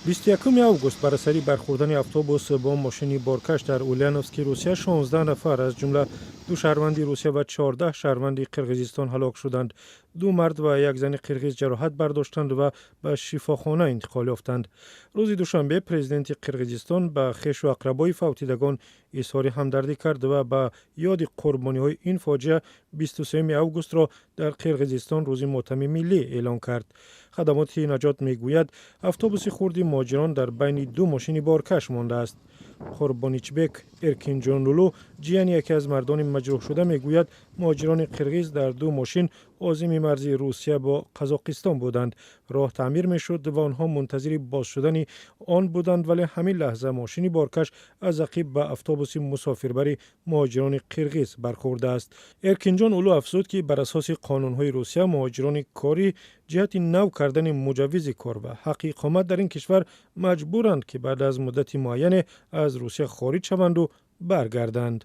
21 август бар асари бархӯрдани автобус бо мошини боркаш дар Ульяновски Русия 16 нафар, аз ҷумла ду шаҳрванди Русия ва 14 шаҳрванди Қирғизистон, ҳалок шуданд. Ду мард ва як зани қирғиз ҷароҳат бардоштанд ва ба шифохона интиқол ёфтанд. Рӯзи душанбе президенти Қирғизистон ба хешу ақрабои фавтидагон изҳори ҳамдардӣ кард ва ба ёди қурбониҳои ин фоҷиа 23 августро дар Қирғизистон рӯзи мотами миллӣ эълон кард. Хадамоти наҷот мегӯяд, автобуси хурди муҳоҷирон дар байни ду мошини боркаш мондааст. Қурбоничбек Эркинҷонулу, ҷияни яке аз мардони маҷрӯҳшуда, мегӯяд, муҳоҷирони қирғиз дар ду мошин озими марзи Русия бо Қазоқистон буданд. Роҳ таъмир мешуд ва онҳо мунтазири боз шудани он буданд, вале ҳамин лаҳза мошини боркаш аз ақиб ба автобуси мусофирбари муҳоҷирони қирғиз бархӯрдааст. Эркинҷон Улу афзуд, ки бар асоси қонунҳои Русия муҳоҷирони корӣ ҷиҳати нав кардани муҷаввизи кор ва ҳаққи иқомат дар ин кишвар маҷбуранд, ки баъд аз муддати муайяне аз Русия хориҷ шаванду баргарданд.